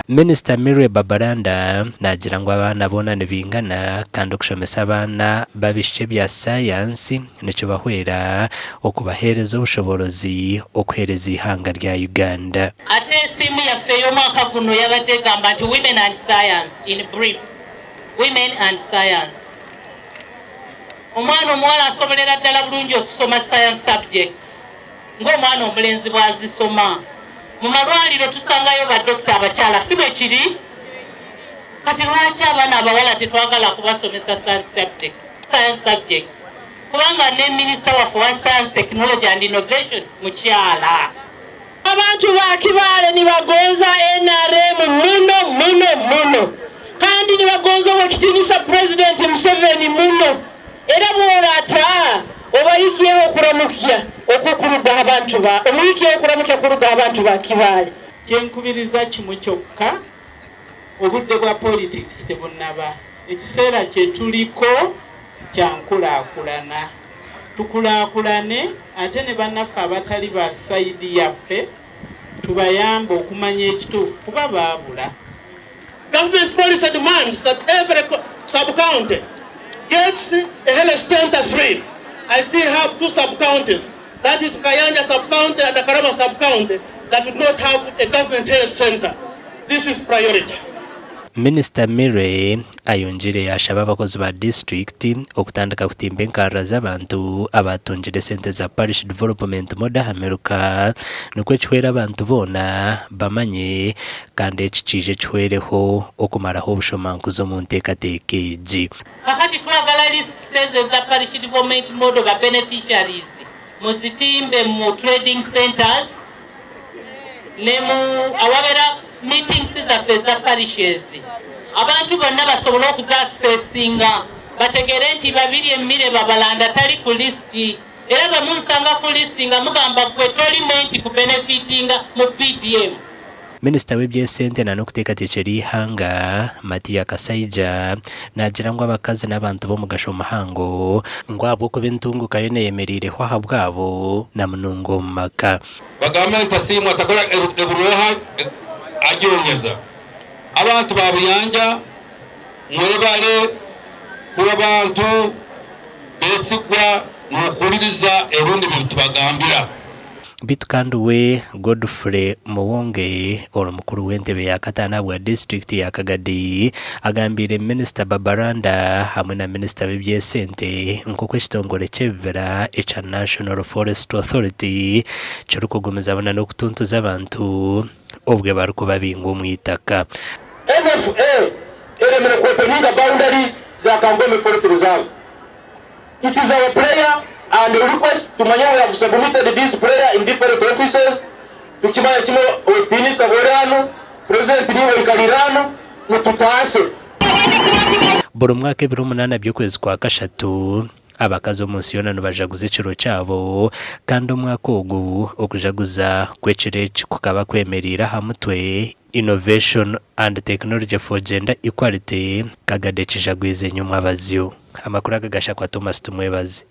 Minisita Mary Babalanda naagira ngu abaana boona nibaingana kandi okushomesa abaana b'abaishiki ebya sayansi nikibahwera okubaheereza obushoboorozi okuheereza eihanga rya Uganda. Ate theme yaffe ey'omwaka guno yabadde egamba nti Women and Science in brief, Women and Science. Omwana omuwala asobolera ddala bulungi okusoma science subjects ng'omwana omulenzi bw'azisoma. Mu malwaliro tusangayo ba dokita abakyala, si bwe kiri? Kati lwaki abaana abawala tetwagala kubasomesa science subjects? Kubanga ne minisita waffe owa Science, Technology and Innovation mukyala. Abantu ba Kibaale nibagonza nrm muno muno muno kandi nibagonza Owekitinisa Purezidenti Museveni muno era bworata obahikiyeho okuramukya okukuruga aha bantu ba omuhikiyeho okuramukya kuruga aha bantu ba Kibaale. Kyenkubiriza kimu kyokka, obudde bwa politics tebunaba, ekiseera kyetuliko kya nkulaakulana. Tukulaakulane ate ne bannaffe abatali ba sayidi yaffe tubayambe okumanya ekituufu kuba baabula. Government policy demands that every sub-county gets a health center 3. I still have 2 sub-counties, that is Kayanja sub-county and Karama sub-county, that do not have a government health center. This is priority. Minisita Mire ayongiire yaashaba abakozi ba disiturikiti okutandika kutimba enkarra z'abantu abaatungire esente za Parish Development Model aha miruka nikwo kihwere abantu boona bamanye kandi eki kiije kihwereho okumaraho obushomankuzi omu nteekateeka egi. Kakati twagala lists ezo eza Parish Development Model ba beneficiaries muzitimbe mu trading centres ne mu awabeera meetings zaffe eza parishes abantu bonna basobole okuza accessinga bategeere nti Babirye Mmire Babalanda tali ku list era bwe munsanga ku list nga mugamba gwe toli meant ku benefitinga mu PDM. Minisita w'eby'esente na n'okuteekateekyera eihanga, Matia Kasaija naagira ngu abakazi n'abantu b'omugasho muhango ngu ahabw'okuba entunguka yoona eyemereireho ahabwabo na munonga omu maka. Bagamba nti Tasiimwa atakora eburooha agyonyeza. Abantu ba Buyanja mwebare kuba bantu besigwa n'okuhuririza erundi ebi tubagambira. Beitu kandi we Godfrey Muwonge ori mukuru w'entebe ya kataano ahabwa disiturikiti ya Kagadi agambiire Minisita Babalanda hamwe na Minisita w'eby'esente nk'oku ekitongore ky'ebibira ekya National Forestry Authority kirikugumizamu na n'okutuntuza abantu obwe barikubabinga omu itaka. NFA eremire ku openinga boundaries za Kangome Forest Reserve. It is our prayer and request tumanye we have submitted this prayer in different offices tukimanya kimwe owekitiinisa bwori hanu, President niiwe oikariire hanu nitutaase. Buri mwaka ebiro munaana by'okwezi kwa kashatu, abakazi omu nsi yoona nibajaguza ekiro kyabo, kandi omwaka ogu okujaguza kw'ekiro eki kukaba kwemereire aha mutwe Innovation and Technology for Gender Equality, Kagade kijagwize nyomwabazyo. Amakuru aga gashakwa Thomas Tumwebaze.